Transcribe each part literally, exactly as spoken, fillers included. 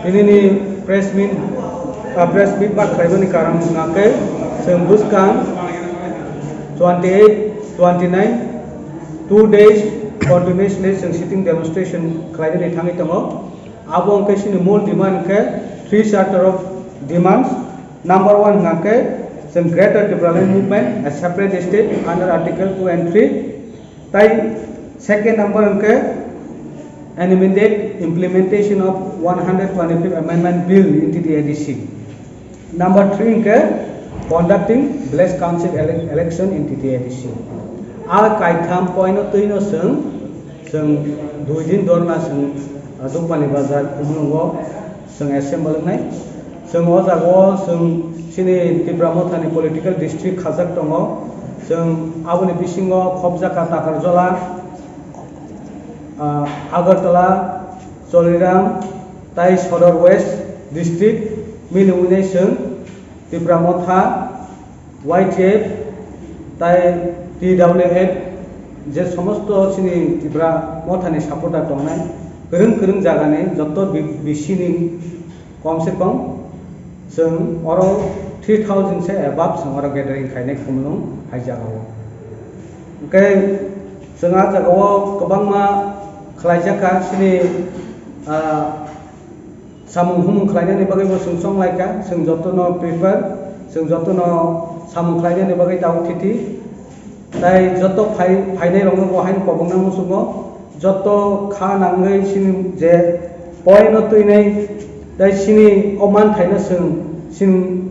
Tinini press meet, ah, press meet ma khlaimani karon hwnkha khe chwng bwskang twenty eight, twenty nine, two days continuously chwng sitting demonstration khlainani thangwi tongo. Abo hwnkhe chini mul demand hwnkhe three charter of demands. Number one hwnkha khe chwng Greater Tipraland Movement, a separate state under Article two and three. Tai second number hwnkhe an immediate implementation of one hundred twenty-fifth Amendment Bill in T T A D C. Number three hwnkhe conducting village council ele-, election in T T A D C. A kaitham point no twino chwng, chwng dui din dorna chwng, ah, Dukpani Bazar Khumulwngo chwng assemble wngnai. Chwng o jaga o chwng chini Tipra Mothani political district khajak tongo. Chwng aboni bisingo Khopjaka, Takarjala, ah, Agartala, Choliram tai Sodor West district mili wngnai chwng Tipra Motha, Y T F tai T W F je somosto chini Tipra Mothani supporter tongnai kwrwng kwrwng jagani joto bi-, bisini kom se kom chwng oro three thousand se above chwng oro gathering khainai Khumulwng hai jagao. Hwnkhe chwng a jagao kwbangma khlaijak kha chini, ah, samung humung khlainani bagwi bo chwng chonglai kha, chwng jotono prepare, chwng jotono samung khlainani bagwi tabuk thiti. Tai joto phai-, phainai rokno bo haino kobokna muchungo, joto kha nangwi chini je point no twinai, tai chini o manthaino chwng, chwng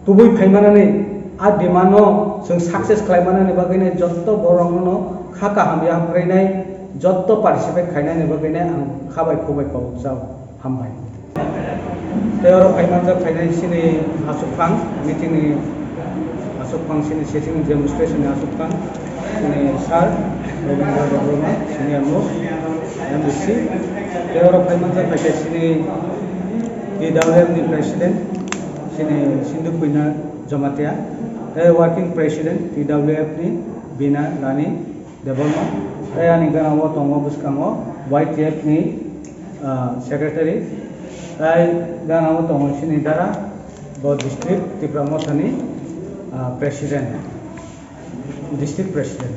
tubui phaimanani a demand no chwng success khlaimanani bagwino joto borokno kha kaham yapharwinai, joto participate khainani bagwino ang kha bai khuk bai kobokjao. Hambai. Tei oro phaimanjak phainai chini achukphang, meeting ni achukphang, chini sitting demonstration ni achukphang, chini sir Robindra Debbarma, senior most M D C. Tei oro phaimanjak phaikha chini T W F ni president, chini Sindhu Puina Jamatia, tei working president T W F ni Bina Rani Debbarma, tei ani gana o tongo bwskango Y T F ni, ah, secretary, tei gana o tongo chini dara bo district Tipra Mothani, ah, president, district president.